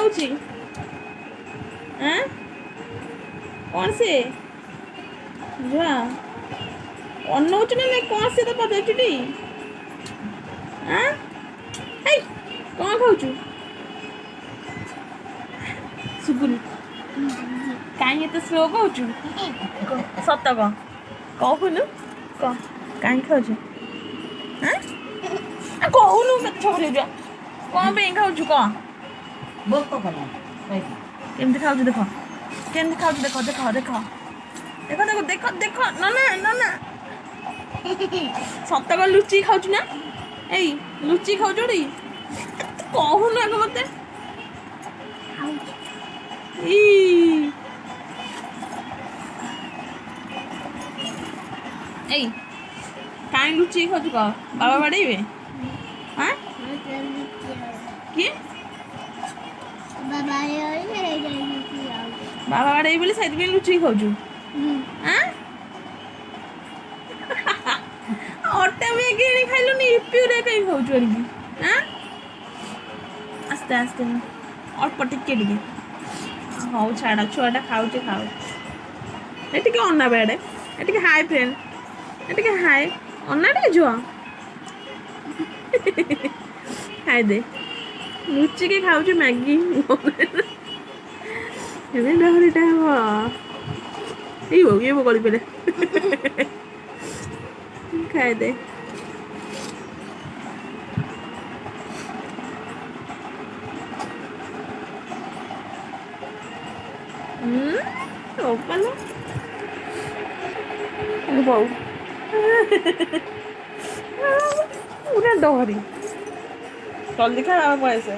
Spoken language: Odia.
ଖାଉଛି? ଆଁ, କ'ଣ ସେ ଝୁଆ ଅନଉଛୁ ନା ନାଇଁ? କ'ଣ ସେ ତ ପଚାରୁଛୁ ଟି? ଆଁ, ଏଇ, କ'ଣ ଖାଉଛୁ? ଶୁଭୁନି। କାହିଁ ଏତେ ସ୍ଲୋ କହୁଛୁ? ସତ କହ, କହୁନୁ, କହ, କାହିଁ ଖାଉଛୁ? ଆଁ, କହୁନୁ, କେତେ ଛୋଟ ହେଉଛୁ। କ'ଣ ପାଇଁ ଖାଉଛୁ କହ। ଭୋକ କଲା। କେମିତି ଖାଉଛୁ ଦେଖ, କେମିତି ଖାଉଛୁ ଦେଖ, ଦେଖ, ଦେଖ, ଦେଖ, ଦେଖ, ଦେଖ, ଦେଖ। ନା ନା ନା ନା, ସତ କହ, ଲୁଚି ଖାଉଛୁ ନା? ଏଇ, ଲୁଚି ଖାଉଛୁ ଟି? କହୁନୁ ଆଗ ମତେ। ଇ, ଏଇ, କାହିଁ ଲୁଚିକି ଖାଉଛୁ କହ। ବାବା ବାଡ଼େଇବେ? ଆଁ, କିଏ ବାବା ବାଡ଼େଇବେ ବୋଲି ସେଇଥିପାଇଁ ଲୁଚିକି ଖାଉଛୁ? ଆଁ, ଅଟା ମ୍ୟାଗି ଆଣି ଖାଇଲୁନି, ଇପି ଗୁଡ଼ା କାହିଁ ଖାଉଛୁ ଆଣିକି? ଆଁ, ଆସ୍ତେ ଆସ୍ତେ, ଅଳ୍ପ ଟିକେ ଟିକେ। ହଉ ଛାଡ଼, ଛୁଆଟା ଖାଉଛି, ଖାଉ। ଏ ଟିକେ ଅନା ବେଆଡ଼େ, ଏ ଟିକେ ହାଇ ଫ୍ରେଣ୍ଡ, ଏ ଟିକେ ହାଇ ଅନା ଟିକେ। ଝୁଅ ଖାଇଦେ। ଲୁଚିକି ଖାଉଛୁ ମ୍ୟାଗି। ଏବେ ଡହରିଟା ହବ। ଏଇ ବୋଉ, ଇଏ ବୋଉ, ଗଳି ପଡ଼ିଲେ। ଖାଇଦେ। ବୋପାଲୋ ବୋଉ, ପୁରା ଡହରି। ଜଲ୍ଦି ଖା, ବାବା ପଳେଇ ଆସିବେ।